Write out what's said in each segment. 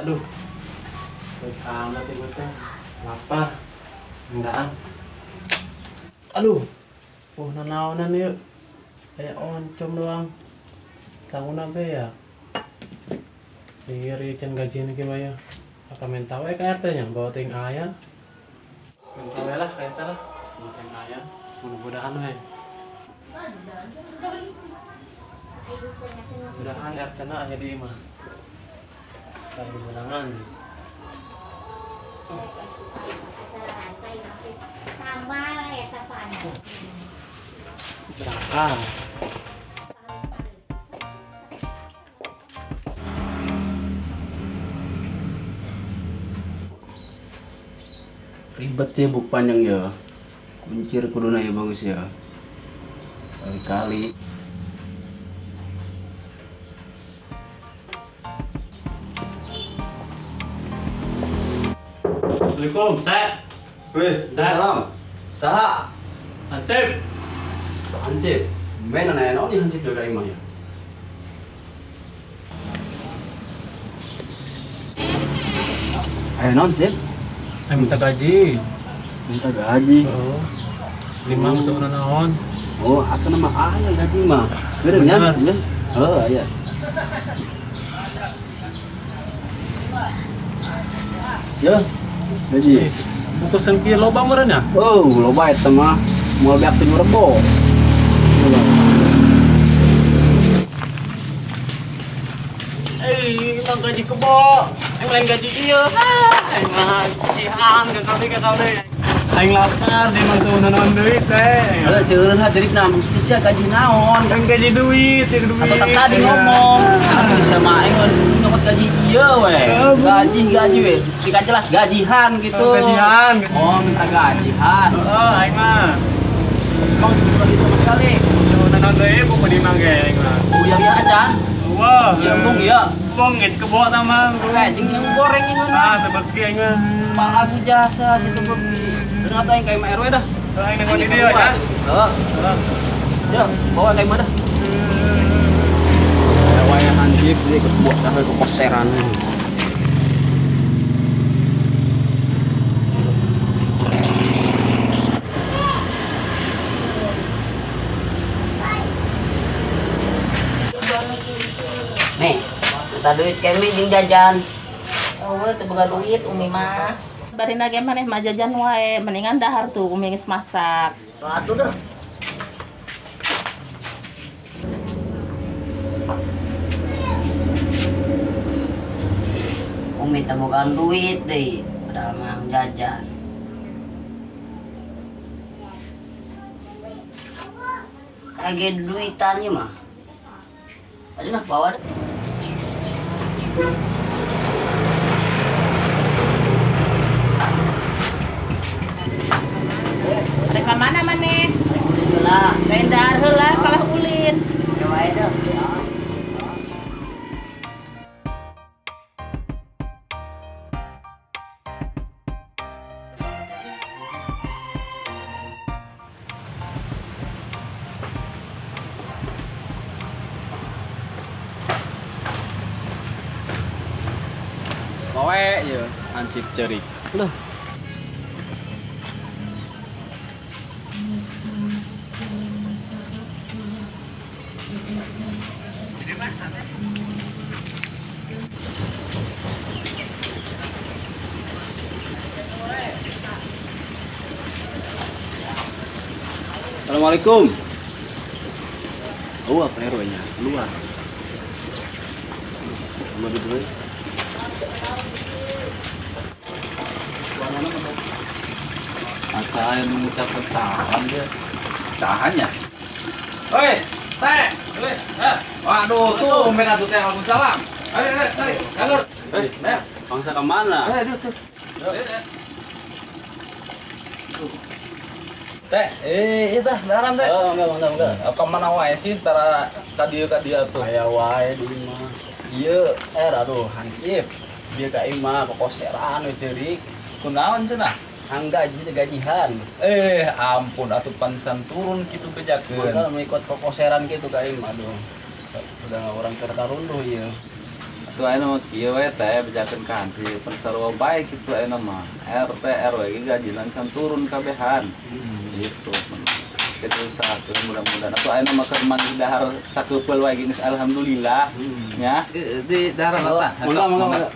Aduh, amat ibu teh lapar, hendaan. Aduh, nanaonan yuk, kayak oncom doang. Sanguna be ya. Lieur can gajian gimana ya? Apa minta we ka RT nya bawa ting aya? Minta we lah ka RT lah, bawa ting aya. Mudah-mudahan we. Mudahan RT na aya di imah. Kali menangan. Berangkat. Ribet ya buk panjang ya. Kuncir kuduna ya bagus ya. Kali-kali. Assalamualaikum, Teh. Wih, salam. Saha? Hansip. Hansip. Mana nanya naon nih Hansip jaga imah ya? Ayo naon sih? Minta gaji. Minta gaji. Oh. 5 untuk naon? Oh, asal nama aya gaji mah. Geureun nya. Oh, aya. Ya. Gaji. Bungkusan kieu loba meureun nya? Oh, loba eta mah. Moal beak 7 rebo. Eh, emang gaji kebo. Aing lain gaji ieu. Aing mah gajian ka kabeh. Aing lapar di mah teu naon duit teh. Heuh, ceureun ha jerikna maksudna sia gaji naon? Aing gaji duit, duit. Atau tadi ngomong, atuh sia mah aing nyokot gaji ieu we. Gaji we. Tidak jelas gajihan gitu. Gajihan. Oh, minta gajihan. Heeh, aing mah. Emang sebelum sama sekali. Teu naon deui buku di mah ge aing mah. Uya-uya aja. Wah, iya bung ya. Bung geus kebo tah mah. Anjing yang goreng ini mah. Ah, tebeki aing mah. Palagu jasa si tebeki. Bener atuh aing ka imah RW dah. Aing nengok di dieu ya. Heeh. Ya, bawa ka imah dah. Waya hansip deui ke buah dah ke koseran. Nih, minta duit kami jeung jajan. Oh, teu boga duit umi mah. Barina ge maneh mah jajan wae, mendingan dahar tuh umi geus masak. Atuh dah. Umi teu boga duit deui, padahal mah jajan. Lagi duitannya mah. Aduh nah, bawa deh. Rek ka mana maneh? Rek ulin heula. Lain dahar heula kalah ulin. Ya wae deh. Kowe ya hansip cerik. Loh. Assalamualaikum. Oh, apa RW-nya? Keluar. Sama duit. Saya mengucapkan salam dia. Tahannya. Oi, teh. Oi, eh. Waduh, tuh men atuh teh waalaikumsalam. Ayo, ayo, cari. Jalur. Eh, bangsa ke mana? Eh, aduh, tuh. Teh, itu daran teh. Oh, enggak. Apa mana wae sih tara ka dieu tuh. Aya wae di imah. Ieu, aduh, hansip. Dia ka imah kokoseran we ceurik. Kunaon cenah? Angga gaji gajihan. Eh, ampun atuh pancan turun kitu bejakeun. Maka mau ikut kokoseran gitu ka imah aduh. Udah orang keur karunduh ieu. Gitu ayeuna mah kieu we teh bejakeun ka hansip pan sarua bae kitu ayeuna mah. RT RW ge gajina can turun kabehan. Gitu. Kita usahakeun mudah-mudahan atuh ayeuna mah keur manggih dahar sakeupel wae geus alhamdulillah. Nya di dahar tah. Mangga mangga.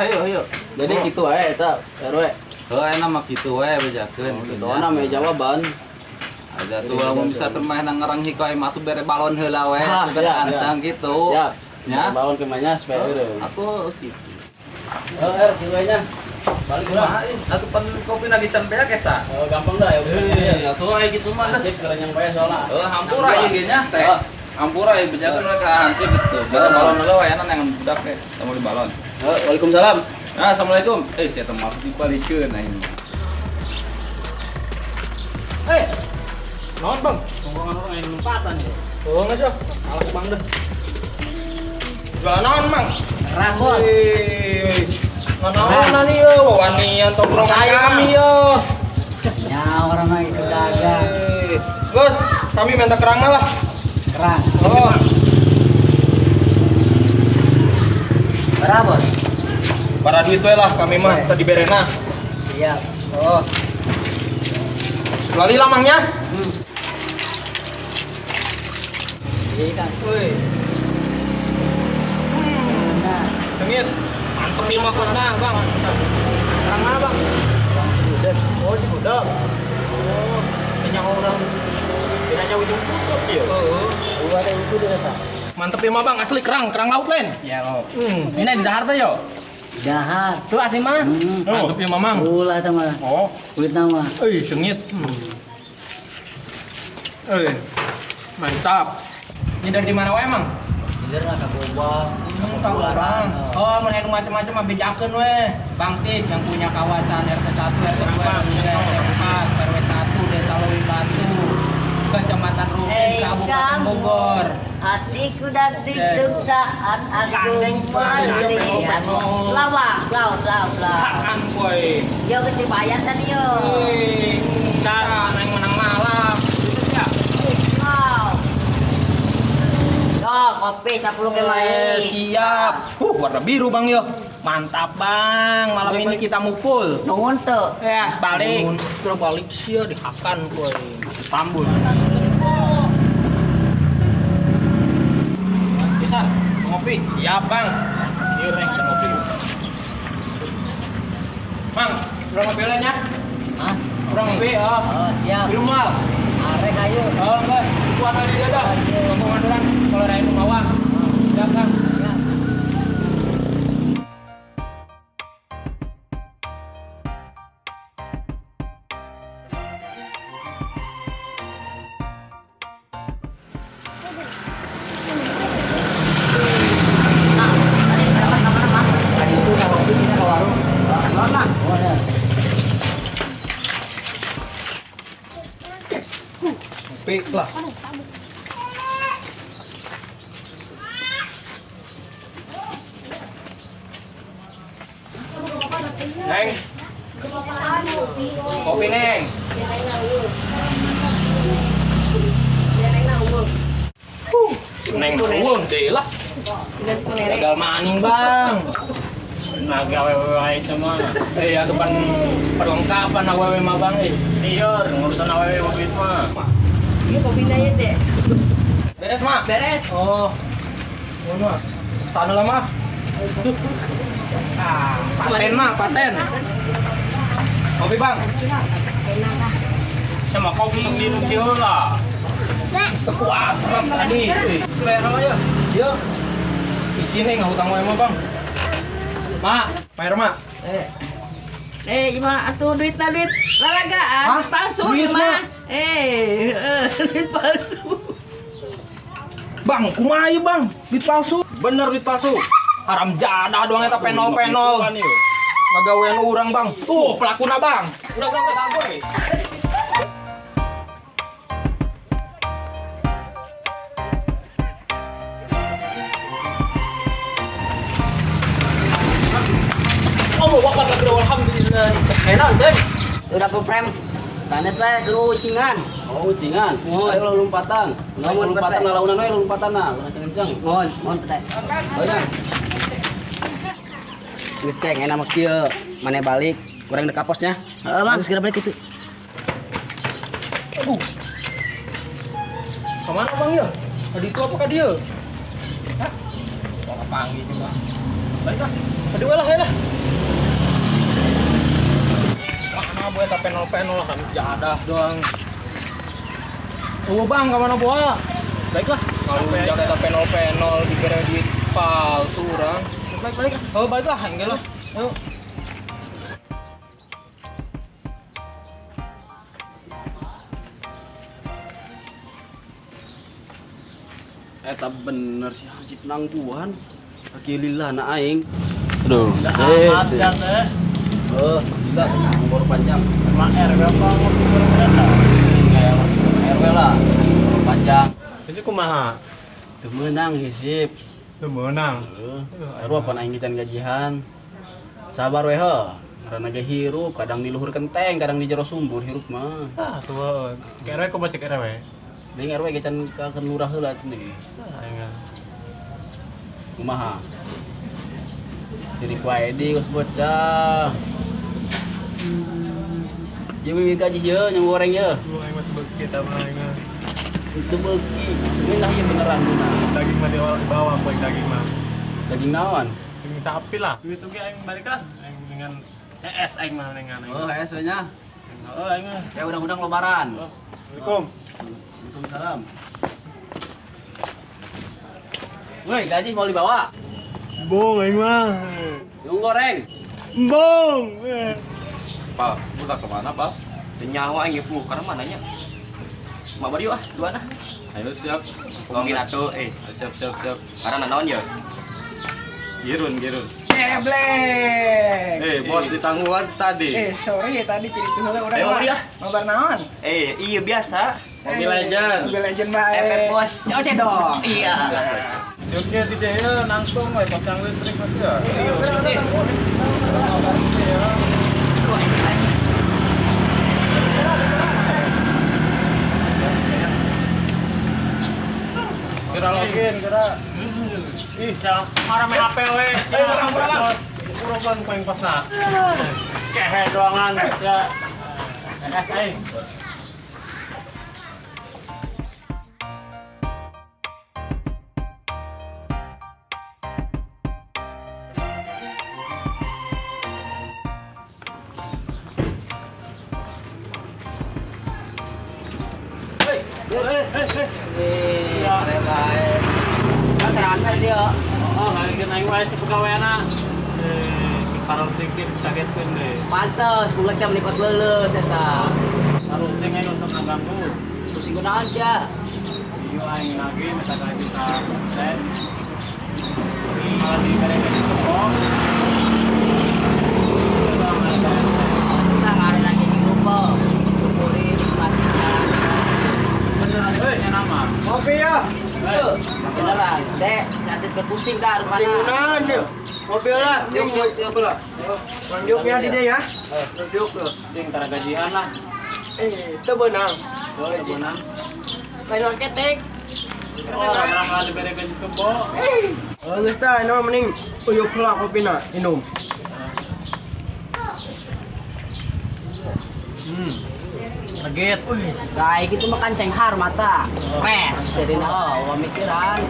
Hayo hayo. Jadi kitu wae eta RW. Heuh ayeuna mah kitu wae bejakeun. Kitu na meh jawaban. Aja tuh lamun bisa termah nang ngerang hiko mah atuh bere balon heula we, bere antang kitu. Siap. Nya. Balon kemana supaya eureun. Atuh kitu. Heuh, kitu we nya. Balik urang. Atuh pan kopi lagi can beak eta. Oh, gampang dah ya. Atuh aya kitu mah dah. Sip kerenyang bae soalna. Heuh, hampura ieu ge nya teh. Hampura ieu bejakeun we ka hansip kitu. Bere balon heula we nang budak teh, teu meuli balon. Heuh, waalaikumsalam. Nah, assalamualaikum. Sia teh masuk dibalikeun aing. Naon, Bang? Tongkrongan orang yang lompatan ya. Oh, enggak, alas Bang deh. Jualan naon, Mang? Kerang, Bos. Naon nih yo, wawanian tongkrongan kami yo. Ya, orang mah itu dagang. Gus, kami minta kerang lah. Kerang. Oh. Berapa, Bos? Para duit we lah kami mah, tadi berena. Siap. Oh. Lali lah mangnya. Iya kan. Woi. Nah, sengit. Mantep nih mah kosna, Bang. Kerang mana, Bang? Oh, di gudang. Oh, minyak orang. Bedanya ujung tutup ya. Heeh. Gua ada itu deh, Pak. Mantep ya mah, Bang, asli kerang, kerang laut lain. Ya, lo. Ini di dahar tuh yo. Dahar. Tuh asin mah. Mantep ya Mamang. Ulah teh mah. Oh, kulit nama. Sengit. Mantap. Ini dari mana wae, Mang? Dari mana Kagobang. Kagobang. Oh, mun anu macam-macam mah bejakeun we. Bang Tik yang punya kawasan RT 1, RT 2, RT 4, RW 1, Desa Leuwi Batu, Kecamatan Rumpin, Kabupaten Bogor. Hatiku dan dikduk saat aku melihat. Selaw, selaw, selaw, selaw. Hakan boy. Yo ketibayan tadi yo. Woi, cara nang menang malam. Wow. Yo, kopi 10 kemarin. Siap. Warna biru Bang yo. Mantap Bang, malam ini kita mukul. Nuhun tuh. Ya, balik. Terus balik sia dihakan boy. Tambul. Bisa, ngopi. Siap, Bang. Ieu rek ngopi. Mang, urang ngopi lah nya. Hah? Urang ngopi, oh. Oh, siap. Di rumah. Arek ayo. Oh, enggak. Kuat aja dah. Ngomong urang kalau rain mawa. Siap, Kang. Lah. Neng. Kopi, Neng. Neng eueuh deui lah. Gagal maning, Bang. Naga awewe sama. Atuh pan perlengkapan awewe mah, Bang. Lieur ngurusan awewe mah duit mah. Ini kopinya ya, Dek. Beres, Mak? Beres. Oh. Ngono. Tanu lah, Mak. Ah, paten, Mak, paten. Kopi, Bang. Sama kopi sok minum kieu lah. Kuat sama tadi. Selera mah ya. Ieu. Isine ngahutang wae mah, Bang. Mak, bayar, Mak. Ima atuh duitna duit lalagaan palsu ima. Duit palsu. Bang, kumaha ieu, Bang? Duit palsu. Bener duit palsu. Haram jadah doang eta penol-penol. Ngagawean urang, Bang. Tuh pelakuna, Bang. Urang kabur. Alhamdulillah. Enak, Dek. Udah ku frame. Sanes bae dulu ucingan. Oh, ucingan. Ayo lompatan. Lompatan launan we lompatan nah, kenceng. Mohon, mohon teh. Banyak. Geus ceng enak mah kieu. Mane balik, urang deuk ka posnya. Heeh, Bang. Geus segera balik itu. Aduh. Kemana Bang ya? Tadi itu apa ka dieu? Hah? Mau kepanggil juga. Baiklah. Aduh lah, lah. Mana boy tapi penol-penol kan jadah doang. Oh Bang, kemana boa? Baiklah. Kalau jadah penol-penol diberi duit palsu orang. Balik-balik. Oh, baiklah, enggak lah. Ayo. Eta bener sih hansip nangguhan. Kaki lillah na aing. Aduh. Amat sia teh. Heuh, gila umur panjang. Ma RW apa umur berapa? Kayak RW lah, umur panjang. Itu kumaha? Teu meunang hisip. Teu meunang. Heeh. Baru apa aing kita gajihan. Sabar we heuh. Ngaranna ge hirup, kadang di luhur kenteng, kadang di jero sumbur hirup mah. Ah, tuh. Ke RW kumaha cek RW? Deung RW ge can ka lurah heula cenah ge. Ah, aing. Kumaha? Jadi ku Edi geus bocah. Ieu mimi gaji ye nyang goreng ye. Lu aing mah beuki eta mah aing mah. Itu beuki. Minah ieu beneran duna. Daging mah dibawa poe daging mah. Daging naon? Daging sapi lah. Duit oge aing balik lah. Aing dengan ES aing mah dengan. Oh, ES we nya. Heeh aing mah. Ya udang-udang lebaran. Assalamualaikum. Waalaikumsalam. Woi, gaji mau dibawa? Bong aing mah. Yung goreng. Bong. Pak, udah kemana, Pak? Nyawa aing geus karena mananya. Mabar yuk ah, dua nah. Ayo siap. Ngomongin atuh eh. Siap, siap, siap. Karena naon ya? Girun, girun. Geblek. Eh, bos ditangguhan tadi. Sorry ya tadi jadi tuh heula urang. Ayo, mah. ya. Mabar naon? Iya biasa. Mobile Legend. Mobile Legend bae. FF bos. Oce dong. Iya. Jogja di dia nangtung we pasang listrik masih ya. Kira login, kira. Ih, marah main HP we. Eh, urang-urang. Urang paling pasna. Kehe doangan ya. ES aing. Dia. Oh, lagi naik wae si pegawaiana. Parung sing dikagetkeun deh. Pantes, bulan sia menikot leuleus eta. Parung sing aing untuk ngaganggu. Pusing kunaon sia? Ieu aing lagi minta gaji ka teh. Malah dibere toko. Kita ngaran lagi di rupa. Syukuri nikmati jalan. Bener nya nama. Kopi ya. Beneran, Dek, saya berpusing dah rupanya. Pusing deh. Mobil lah, Yuk, yuk, yuk. Lanjutnya di deh ya. Lanjut loh. Sing tara gajian lah. Itu benang. Boleh benang. Kayak ketek. Oh, orang malah dibere gaji kebo. Oh, geus tah, ini mah mending uyuk lah kopina, minum. Legit. Kayak gitu makan cenghar mata. Fresh jadi nah, oh, mikiran.